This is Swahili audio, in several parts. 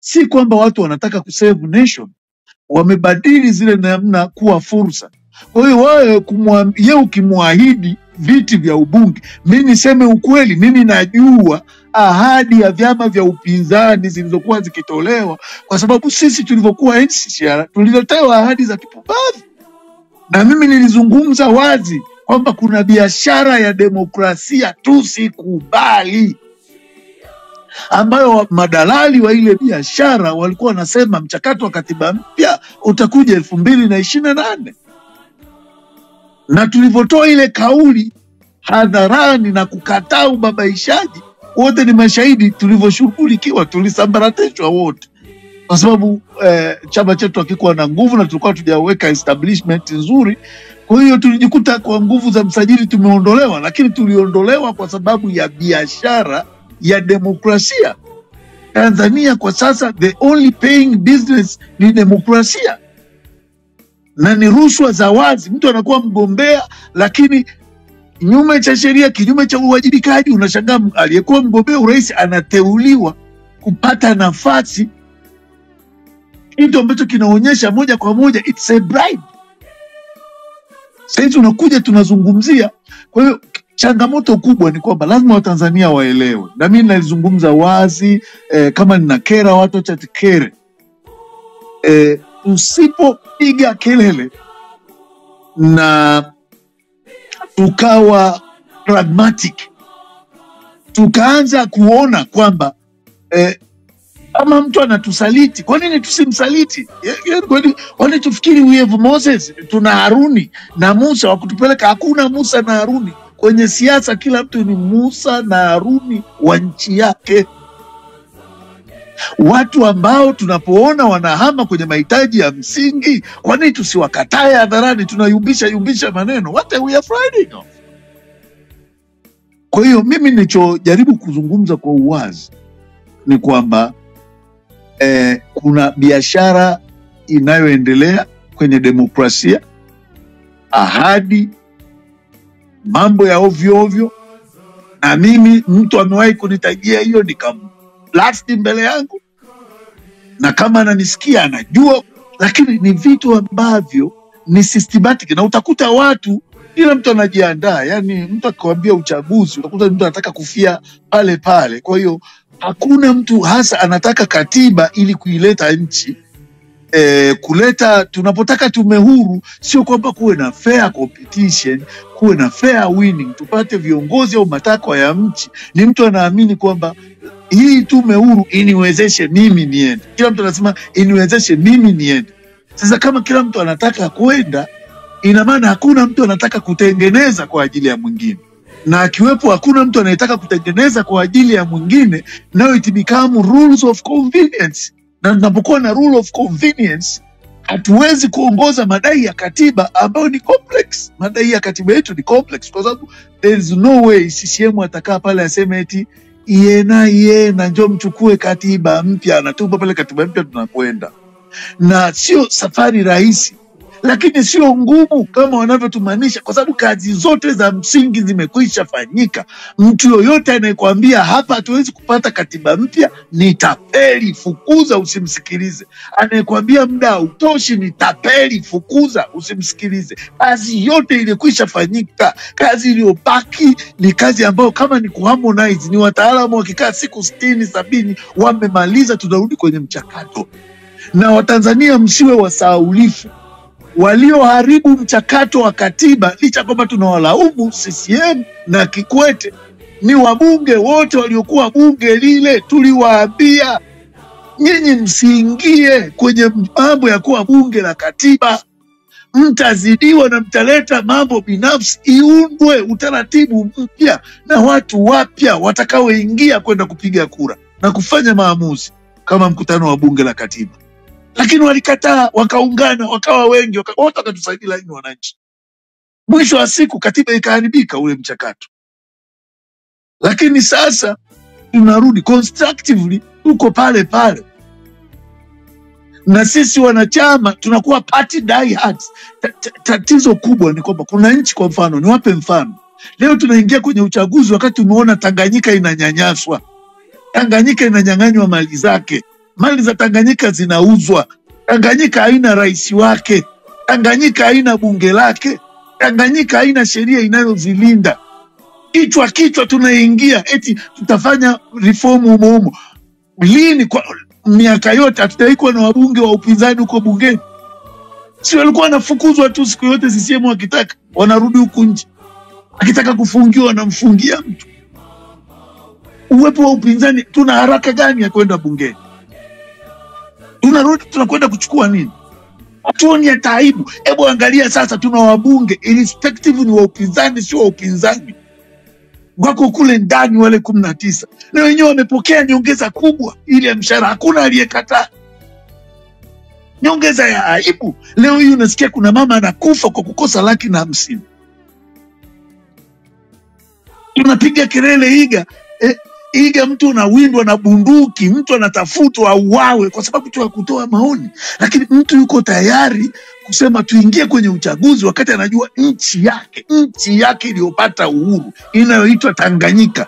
Si kwamba watu wanataka kusave nation, wamebadili zile namna kuwa fursa. Kwa hiyo wewe ye ukimwahidi viti vya ubunge, mimi niseme ukweli, mimi najua ahadi ya vyama vya upinzani zilizokuwa zikitolewa, kwa sababu sisi tulivyokuwa NCCR tuliletewa ahadi za kipumbavu, na mimi nilizungumza wazi kwamba kuna biashara ya demokrasia tusikubali, ambayo madalali wa ile biashara walikuwa wanasema mchakato wa katiba mpya utakuja 2028. Na tulivyotoa ile kauli hadharani na kukataa ubabaishaji, wote ni mashahidi tulivyoshughulikiwa, tulisambaratishwa wote, kwa sababu chama chetu hakikuwa na nguvu na tulikuwa tujaweka establishment nzuri. Kwa hiyo tulijikuta kwa nguvu za msajili tumeondolewa, lakini tuliondolewa kwa sababu ya biashara ya demokrasia. Tanzania kwa sasa the only paying business ni demokrasia, na ni rushwa za wazi. Mtu anakuwa mgombea lakini kinyume cha sheria, kinyume cha uwajibikaji. Unashangaa aliyekuwa mgombea urais anateuliwa kupata nafasi, kitu ambacho kinaonyesha moja kwa moja it's a bribe. Sasa unakuja tunazungumzia. Kwa hiyo changamoto kubwa ni kwamba lazima Watanzania waelewe, na mimi nalizungumza wazi, kama ninakera watu acha tukere. Usipopiga kelele na tukawa pragmatic, tukaanza kuona kwamba kama mtu anatusaliti, kwa nini tusimsaliti? Kwani tufikiri we have Moses, tuna Haruni na Musa wa kutupeleka? Hakuna Musa na Haruni kwenye siasa, kila mtu ni Musa na Haruni wa nchi yake. Watu ambao tunapoona wanahama kwenye mahitaji ya msingi, kwa nini tusiwakatae hadharani? Tunayumbisha yumbisha maneno, what are we afraid of? Kwa hiyo mimi nilichojaribu kuzungumza kwa uwazi ni kwamba kuna biashara inayoendelea kwenye demokrasia, ahadi, mambo ya ovyo ovyo. Na mimi mtu amewahi kunitajia hiyo nikamblast mbele yangu, na kama ananisikia anajua, lakini ni vitu ambavyo ni systematic, na utakuta watu kila mtu anajiandaa. Yani mtu akikwambia uchaguzi utakuta mtu anataka kufia pale pale. Kwa hiyo hakuna mtu hasa anataka katiba ili kuileta nchi kuleta, tunapotaka tume huru, sio kwamba kuwe na fair competition, kuwe na fair winning, tupate viongozi au matakwa ya nchi. Ni mtu anaamini kwamba hii tume huru iniwezeshe mimi niende. Kila mtu anasema iniwezeshe mimi niende. Sasa kama kila mtu anataka kwenda, ina maana hakuna mtu anataka kutengeneza kwa ajili ya mwingine, na akiwepo hakuna mtu anayetaka kutengeneza kwa ajili ya mwingine, nayo it become rules of convenience. Na tunapokuwa na rule of convenience, hatuwezi kuongoza madai ya katiba ambayo ni complex. Madai ya katiba yetu ni complex, kwa sababu there is no way CCM atakaa pale aseme eti yena yena njoo mchukue katiba mpya, anatupa pale katiba mpya, tunakwenda. Na sio safari rahisi, lakini sio ngumu kama wanavyotumaanisha, kwa sababu kazi zote za msingi zimekwisha fanyika. Mtu yoyote anayekwambia hapa hatuwezi kupata katiba mpya ni tapeli, fukuza, usimsikilize. Anayekwambia muda hautoshi ni tapeli, fukuza, usimsikilize. Kazi yote ilikwisha fanyika. Kazi iliyobaki ni kazi ambayo kama ni kuharmonize, ni wataalamu wakikaa siku 60 70 wamemaliza, tunarudi kwenye mchakato. Na Watanzania msiwe wasahaulifu. Walioharibu mchakato wa katiba, licha kwamba tunawalaumu CCM na Kikwete, ni wabunge wote waliokuwa bunge lile. Tuliwaambia nyinyi msiingie kwenye mambo ya kuwa bunge la katiba, mtazidiwa na mtaleta mambo binafsi. Iundwe utaratibu mpya na watu wapya watakaoingia kwenda kupiga kura na kufanya maamuzi kama mkutano wa bunge la katiba. Lakini walikataa, wakaungana, wakawa wengi, wote wakatusaidia laini wananchi. Mwisho wa siku katiba ikaharibika, ule mchakato. Lakini sasa tunarudi constructively, tuko pale pale, na sisi wanachama tunakuwa party diehards. Tatizo kubwa ni kwamba kuna nchi, kwa mfano niwape mfano, leo tunaingia kwenye uchaguzi wakati tumeona Tanganyika inanyanyaswa, Tanganyika inanyang'anywa mali zake, Mali za Tanganyika zinauzwa. Tanganyika haina rais wake. Tanganyika haina bunge lake. Tanganyika haina sheria inayozilinda. Kichwa kichwa tunaingia eti tutafanya reform humo humo. Lini? Kwa miaka yote hatutaikuwa na wabunge wa upinzani huko bungeni. Si walikuwa wanafukuzwa tu siku yote CCM wakitaka, wanarudi huku nje. Akitaka kufungiwa wanamfungia mtu. Uwepo wa upinzani, tuna haraka gani ya kwenda bungeni? Tunarudi tunakwenda kuchukua nini? Hatuoni hata aibu. Hebu angalia sasa, tuna wabunge irrespective ni wa upinzani sio wa upinzani, wako kule ndani wale 19 na wenyewe wamepokea nyongeza kubwa ile ya mshahara, hakuna aliyekataa. Nyongeza ya aibu. Leo hii unasikia kuna mama anakufa kwa kukosa 150,000. Tunapiga kelele Iga. Iga mtu anawindwa na bunduki, mtu anatafutwa auawe kwa sababu tu ya kutoa maoni. Lakini mtu yuko tayari kusema tuingie kwenye uchaguzi wakati anajua nchi yake iliyopata uhuru inayoitwa Tanganyika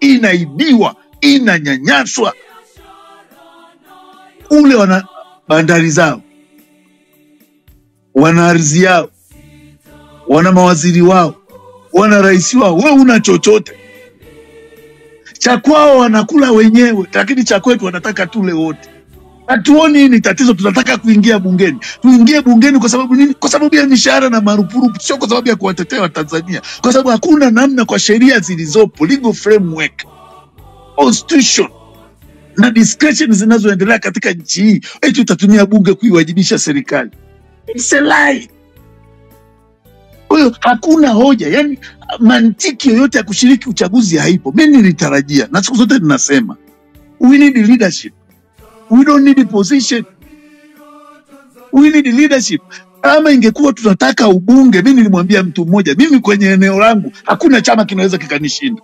inaibiwa, inanyanyaswa. Ule wana bandari zao, wana ardhi yao, wana mawaziri wao, wana rais wao, wewe una chochote? Cha kwao wanakula wenyewe, lakini cha kwetu wanataka tule wote. Hatuoni hii ni tatizo. Tunataka kuingia bungeni. Tuingie bungeni kwa sababu nini? Kwa sababu ya mishahara na marupurupu, sio kwa sababu ya kuwatetea Watanzania. Kwa sababu hakuna namna kwa sheria zilizopo, legal framework, constitution na discretion zinazoendelea katika nchi hii, eti utatumia bunge kuiwajibisha serikali. It's a lie. Kwa hiyo hakuna hoja, yani mantiki yoyote ya kushiriki uchaguzi haipo. Mimi nilitarajia, na siku zote ninasema, we need leadership. We don't need position. We need leadership. Kama ingekuwa tunataka ubunge, mimi nilimwambia mtu mmoja, mimi kwenye eneo langu hakuna chama kinaweza kikanishinda.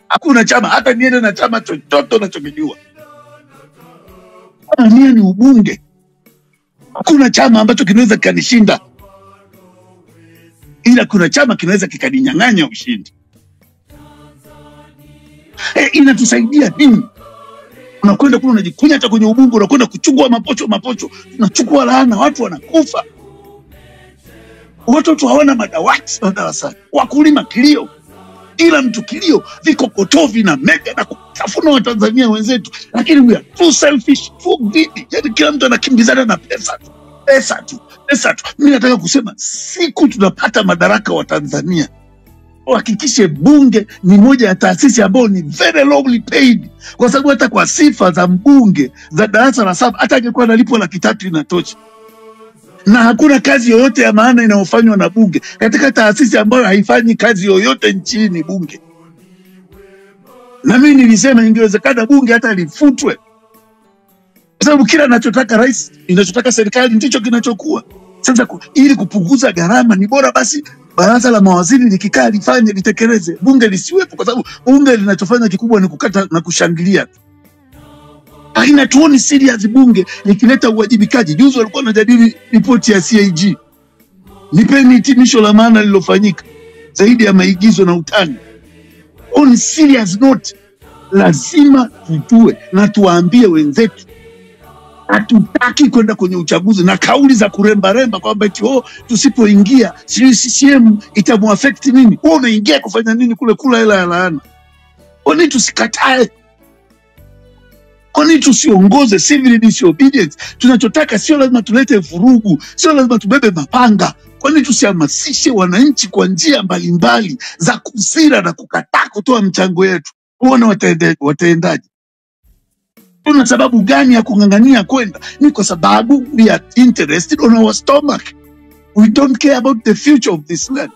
Hakuna chama, hata niende na chama chochote nachokijua. Kama nia ni ubunge, hakuna chama ambacho kinaweza kikanishinda. Ila kuna chama kinaweza kikaninyang'anya ushindi. Inatusaidia nini? Unakwenda kule unajikunya hata kwenye ubunge, unakwenda kuchukua mapocho, unachukua laana, watu wanakufa. Watoto hawana madawati madarasani, wakulima kilio, ila mtu kilio, vikokotoo vina mega na kutafuna Watanzania wenzetu. Lakini we are too selfish, too greedy. Yani kila mtu anakimbizana na pesa tu, pesa tu, pesa tu. Mimi nataka kusema siku tunapata madaraka wa Tanzania, uhakikishe bunge ni moja ya taasisi ambayo ni very lowly paid, kwa sababu hata kwa sifa za mbunge za darasa la 7 hata angekuwa analipwa 300,000 inatosha. Na hakuna kazi yoyote ya maana inayofanywa na bunge katika taasisi ambayo haifanyi kazi yoyote nchini, bunge. Na mimi nilisema ingewezekana bunge hata lifutwe, kwa sababu kila anachotaka rais, inachotaka serikali ndicho kinachokuwa. Sasa ili kupunguza gharama ni bora basi baraza la mawaziri likikaa lifanye, litekeleze, bunge lisiwepo, kwa sababu bunge linachofanya kikubwa ni kukata na kushangilia. Haina tuoni serious bunge likileta uwajibikaji. Juzi walikuwa wanajadili ripoti ya CAG. Nipeni hitimisho la maana lililofanyika zaidi ya maigizo na utani. On serious note, lazima tujue na tuwaambie wenzetu hatutaki kwenda kwenye uchaguzi na kauli za kuremba remba kwamba eti oh, tusipoingia sijui CCM itamuaffect nini. Wewe unaingia kufanya nini kule kula hela ya laana? Kwa nini tusikatae? Kwa nini tusiongoze civil disobedience? Tunachotaka sio lazima tulete vurugu, sio lazima tubebe mapanga. Kwa nini tusihamasishe wananchi kwa njia mbalimbali za kusira na kukataa kutoa mchango yetu? Uone wataendaje? Tuna sababu gani ya kung'ang'ania kwenda? Ni kwa sababu we are interested on our stomach. We don't care about the future of this land.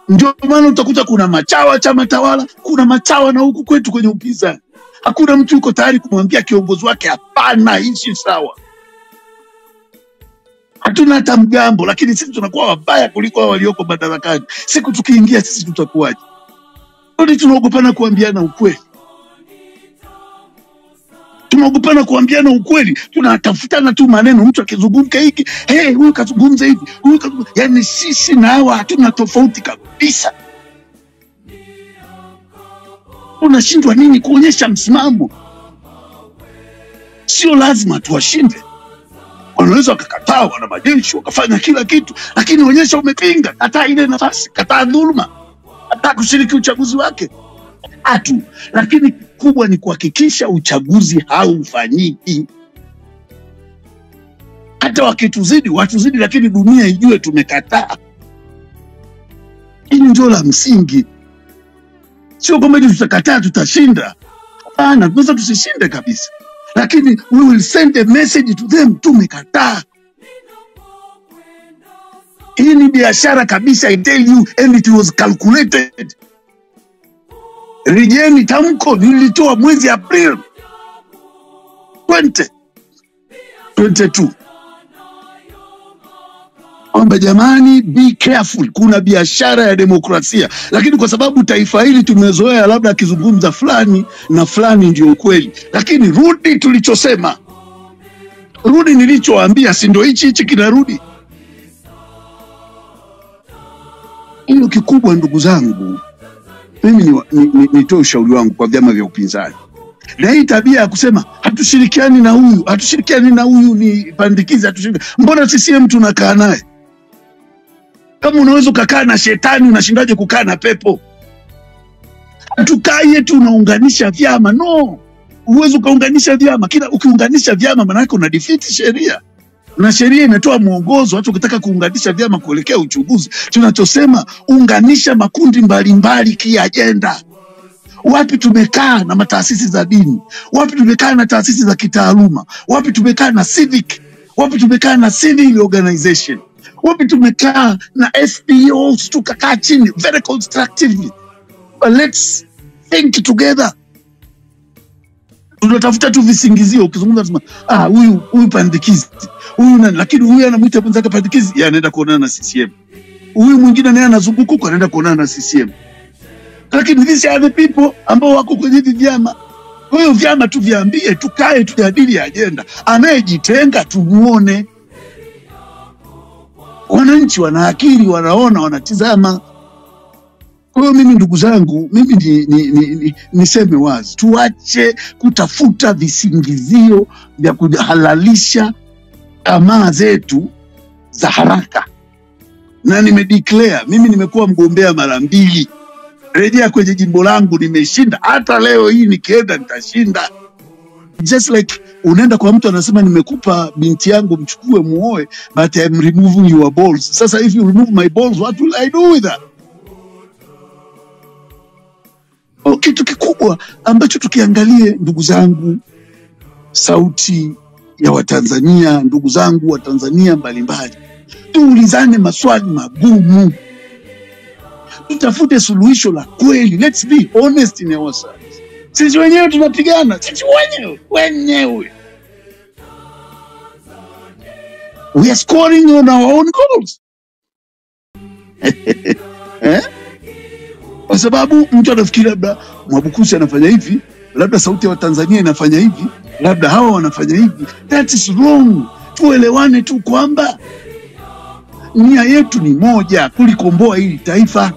Ndio maana utakuta kuna machawa chama tawala, kuna machawa na huku kwetu kwenye upinzani. Hakuna mtu yuko tayari kumwambia kiongozi wake hapana, hichi sawa. Hatuna hata mgambo, lakini sisi tunakuwa wabaya kuliko hao walioko madarakani. Siku tukiingia sisi tutakuwaje? Kwani tunaogopana kuambiana ukweli? Tunaogopana kuambiana ukweli, tunatafutana tu maneno, mtu akizungumka hiki, hey, huyu kazungumza hivi, huyu kazungumza. Yani sisi na hawa hatuna tofauti kabisa. Unashindwa nini kuonyesha msimamo? Sio lazima tuwashinde. Wanaweza wakakataa, wana majeshi, wakafanya kila kitu, lakini onyesha umepinga, kataa ile nafasi, kataa dhuluma, kataa kushiriki uchaguzi wake. Atu, lakini kubwa ni kuhakikisha uchaguzi haufanyiki. Hata wakituzidi, watuzidi, lakini dunia ijue tumekataa. Hili ndio la msingi. Sio kwamba tutakataa tutashinda. Hapana, tunaweza tusishinde kabisa. Lakini we will send a message to them, tumekataa. Hii ni biashara kabisa, I tell you, and it was calculated. Rejeni tamko nilitoa mwezi April 2022. Kwamba jamani, be careful, kuna biashara ya demokrasia. Lakini kwa sababu taifa hili tumezoea labda akizungumza fulani na fulani ndio ukweli. Lakini rudi tulichosema. Rudi nilichoambia, si ndio hichi hichi kinarudi. Hilo kikubwa ndugu zangu, mimi nitoe ushauri wangu kwa vyama vya upinzani. Na hii tabia ya kusema hatushirikiani na huyu, hatushirikiani na huyu ni pandikizi, hatushirikiani. Mbona CCM tunakaa naye? Kama unaweza kukaa na shetani, unashindaje kukaa na pepo? Hatukai eti unaunganisha vyama. No. Huwezi ukaunganisha vyama. Kila ukiunganisha vyama maana yake una defeat sheria. Na sheria imetoa mwongozo hata ukitaka kuunganisha vyama kuelekea uchaguzi. Tunachosema unganisha makundi mbalimbali kiajenda. Wapi tumekaa na mataasisi za dini? Wapi tumekaa na taasisi za kitaaluma? Wapi tumekaa na civic? Wapi tumekaa na civil organization? Wapi tumekaa na FPOs? Tukakaa chini very constructively. But let's think together. Tunatafuta tu visingizio. Ukizungumza tunasema ah, huyu pandikizi, huyu nani, lakini huyu anamuita mwenzake pandikizi, yeye anaenda kuonana na CCM. Huyu mwingine naye anazunguka huko anaenda kuonana na CCM. Lakini these are the people ambao wako kwenye hivi vyama. Kwa hiyo vyama tu viambie, tukae tujadili agenda. Anayejitenga tumuone. Wananchi wana akili, wanaona, wanatizama. Kwa hiyo mimi ndugu zangu, mimi niseme wazi, tuache kutafuta visingizio vya kuhalalisha tamaa zetu za haraka. Na nimedeclare, mimi nimekuwa mgombea mara mbili. Rejea kwenye jimbo langu nimeshinda. Hata leo hii nikienda nitashinda. Just like unaenda kwa mtu anasema nimekupa binti yangu mchukue muoe, but I'm removing your balls. Sasa if you remove my balls, what will I do with that? Kitu kikubwa ambacho tukiangalie ndugu zangu, sauti ya Watanzania, ndugu zangu wa Tanzania mbalimbali, tuulizane maswali magumu, tutafute suluhisho la kweli. Let's be honest in ourselves. Sisi wenyewe tunapigana, sisi wenyewe. We are scoring on our own goals. Eh? Kwa sababu mtu anafikiri labda Mwabukusi anafanya hivi, labda sauti ya Watanzania inafanya hivi, labda hawa wanafanya hivi. That is wrong. Tuelewane tu kwamba nia yetu ni moja, kulikomboa hili taifa.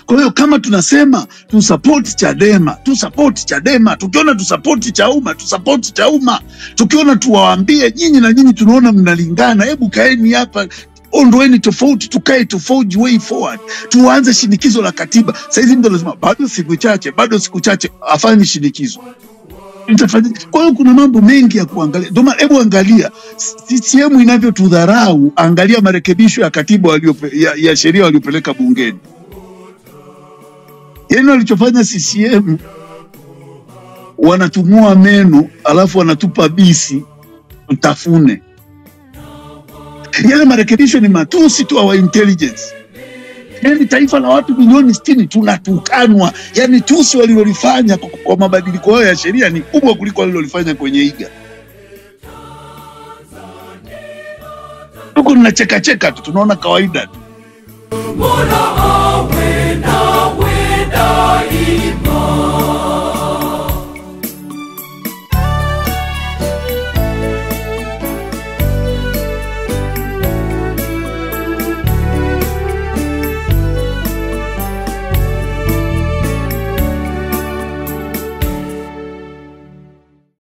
Kwa hiyo kama tunasema tu support Chadema, tu support Chadema, tukiona tu support Chauma, tu support Chauma, tukiona tuwaambie nyinyi na nyinyi tunaona mnalingana, hebu kaeni hapa, ondoeni tofauti, tukae to forge way forward, tuanze shinikizo la katiba. Sasa hizi mtu anasema bado siku chache, bado siku chache, afanye shinikizo. Kwa hiyo kuna mambo mengi ya kuangalia. Ndio maana hebu angalia CCM inavyotudharau, angalia marekebisho ya katiba ya sheria waliopeleka bungeni. Yaani walichofanya CCM, wanatumua meno alafu wanatupa bisi tutafune. Yale marekebisho ni matusi tu our intelligence. Yaani taifa la watu milioni 60 tunatukanwa. Yaani tusi walilolifanya kwa mabadiliko yao ya sheria ni kubwa kuliko walilolifanya kwenye iga. Tuko tunacheka cheka tu, tunaona kawaida tu.